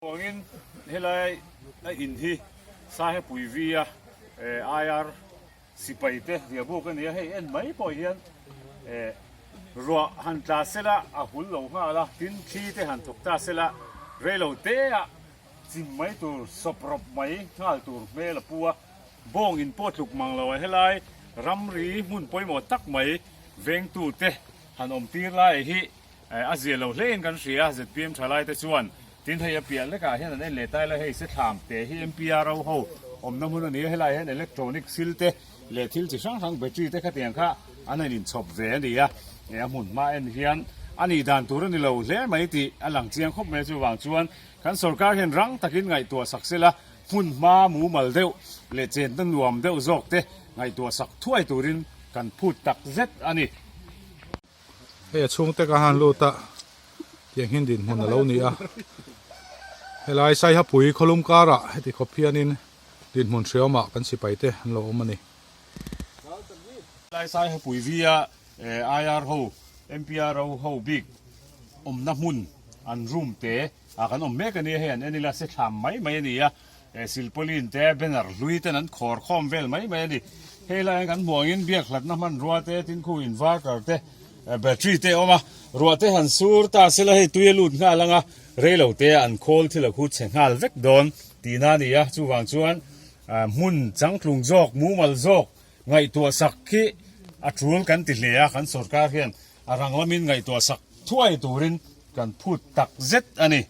Vangin helai a in hi Sahepui V a IR sipai te riahbuk a ni a, hei en mai pawh hian ruah han tla sela a hul lo nghal a, tin thli te han thawk ta sela reilo te ah chim mai tur sawp rawp mai nghal tur hmel a pu a, bawng in pawh tluk mang lo a helai ramri hmun pawimawh tak mai vengtu te han awm tir lai hi A zia lo hlein kan hria, zpm thalai te chuan tin hei a piah lekah hian an en leh ta ila hei Sethlam te hi MPRO ho awmna hmun a ni a, helai hian electronic thil te leh thil chi hrang hrang battery te khatiang kha an han inchhawp ve a ni a, a hmun hma en hian a nih dan tur a ni lo hle mai tih a lang chiang khawp mai a, chuvang chuan kan sorkar hian rang takin ngaihtuah sak sela hmun hma mumal deuh leh chenna nuam deuh zawk te ngaihtuah sak thuai turin kan phut tak zet a ni. Hei a chhungte ka han lut a tiang hian dinhmun a lo ni a helai Saihapui khawlum karah heti khawp hianin dinhmun hriawmah kan sipai te an lo awm a ni. Helai Saihapui via IR ho MPRO ho bik awmna hmun an room te ah kan awm mek a nia hei an en ila se thlam mai mai a ni a silpaulin te banner hlui ten an khawr khawm vel mai mai a ni hei lai hian kan hmuh angin biak hlatna hmanrua te tin khu inverter te battery te a awm a ruah te han sur ta sela hei tui a lut nghal ang a reilo te an khawl thil a khu chhe nghal vek dawn tihna a ni a chuvang chuan hmun changtlung zawk mumal zawk ngaihtuah sak khi a tul kan ti hle a kan sorkar hian a rang lamin ngaihtuah sak thuai turin kan phut tak zet a ni.